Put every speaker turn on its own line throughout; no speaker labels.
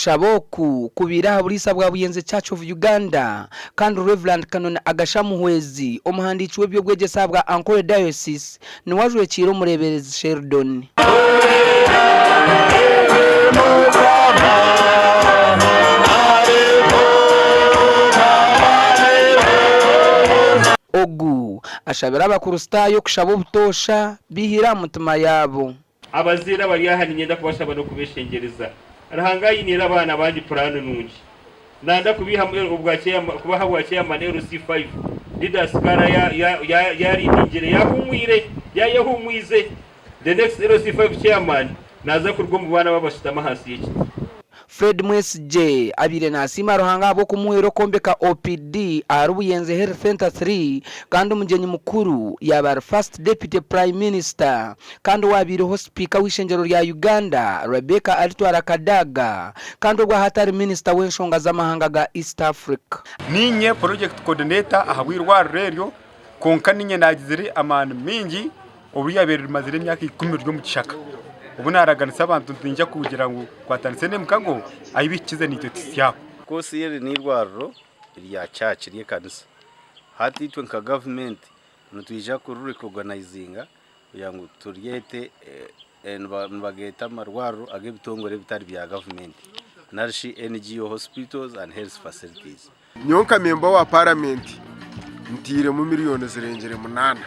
Okushaba oku kubaire aha buriisa bwa Buyenje Church of Uganda kandi Rev. Canon Agasha Muhwezi, omuhandiiki w'eby'obwegyese ahabwa Ankole Diocese niwe ajwekiire omureeberezi Sheldon. Ogu ashabire abakuristaayo okushaba obutoosha baihire aha mutima yaabo.
Abazaire abari aha niinyenda kubashaba n'okubeshengyereza. Ruhanga ainiire abaana bangi puraani nungi. Nanda kubiihamu obwa kubaha bwa chairman LC5. Didas Kara ya ya ya yaarindingire yaahumwire yaayehumwize. The next LC5 chairman naaza kuruga omu baana abashutami ahansi y'ekiti.
Fred Mwesigye abaire nasiima Ruhanga ahabw'okumuhwera okwombeka OPD ahari Buyenje Health Centre 3 kandi omugyenyi mukuru yaaba ari First Deputy Prime Minister kandi owaabaireho Sipiika w'eishengyero rya Uganda Rebecca Alitwala Kadaga kandi obwahati ari Minisita w'enshonga z'amahanga ga East Africa.
Niinye Project Coordinator ahabw'eirwariro eryo kwonka niinye naagizire amaani maingi obu ryabaire rimazire emyaka ikumi riri omu kishaka. Obu naaraganisa abantu nti niinyija kugira ngu nkwatanise n'emikago ahu bihikize naitwe tuhitsye aho.
Of course eri n'eirwariro rya church ry'ekanisa. Hati itwe nka gavumenti nitwija kuri recognizinga kugira ngu turyete nibageeta amarwariro ag'ebitongore ebitari bya gavumenti narishi NGO hospitals and health facilities.
Nyowe nka memba wa paramenti ntairemu miriyoni zirengire munaana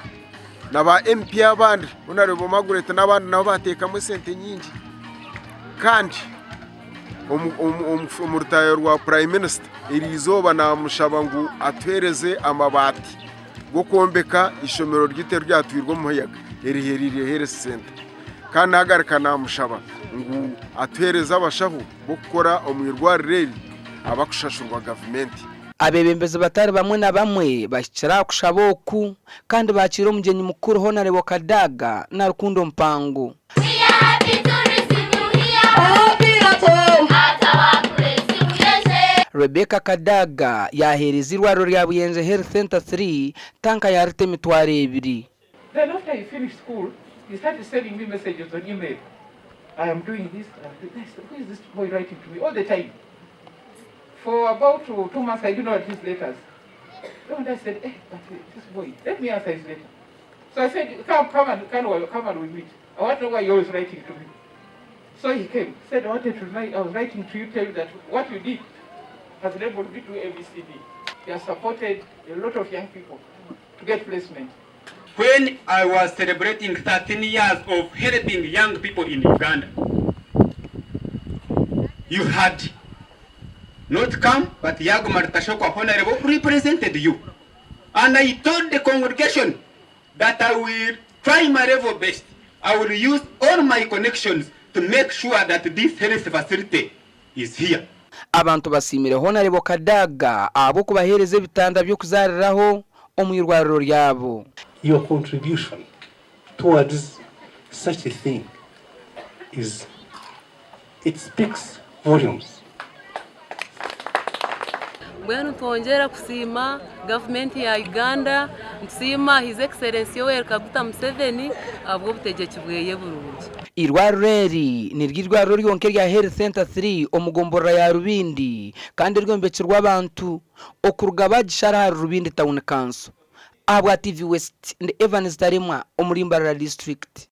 na ba MP abandi Honourable Margaret n'abandi nabo bateekamu esente nyingi kandi omu rutaaya rwa Prime Minister eriizooba namushaba ngu atuheereze amabaati g'okwombeka eishomero ryaitu eryatwirwe omuyaga erihereire Health Centre kandi nagaruka namushaba ngu atuheereze abashaho b'okukora omu irwariro eri abakushashurwa gavumenti.
Abeebembezi batari bamwe na bamwe bahikire aha kushaba oku kandi baakiira omugyenyi mukuru Honarebo Kadaga na rukundo mpango. Rebecca Kadaga yaaheereza eirwariro rya Buyenje Health Centre 3 tanka ya rita emitwaro ebiri.
Then after he finished school, he started sending me messages on email. I am doing this, I am doing this. Who is this boy writing to me all the time? For about 2 months, I ignored his letters. Then I said, eh, but this boy, let me answer his letter. So I said, come, come and, come, come and we meet. I want to know why you're always writing to me. So he came, said, I wanted to write, I was writing to you, tell you that what you did has enabled me to do ABCD. He has supported a lot of young people to get placement.
When I was celebrating 13 years of helping young people in Uganda, you had not come, but Yagumar Tashokwa Honorable represented you. And I told the congregation that I will try my level best. I will use all my connections to make sure that this health facility is here.
Abantu basiimire Honarebo Kadaga ahabw'okubaheereza ebitanda by'okuzaariraho omu irwariro ryabo.
Your contribution towards such a thing is it speaks volumes.
Mbwenu nitwongyera kusiima gavumenti ya Uganda, nitusiima His Excellency Yoweri Kaguta Museveni ahabw'obutegyeki bweye burungi.
Eirwariro eri niryo eirwariro ryonka erya Health Centre 3 omu gomborora ya Rubindi kandi eryombekirwe abantu okuruga bagishara ahari Rubindi Town Council. Ahabwa TV West, ndi Evans Taremwa omuri Mbarara District.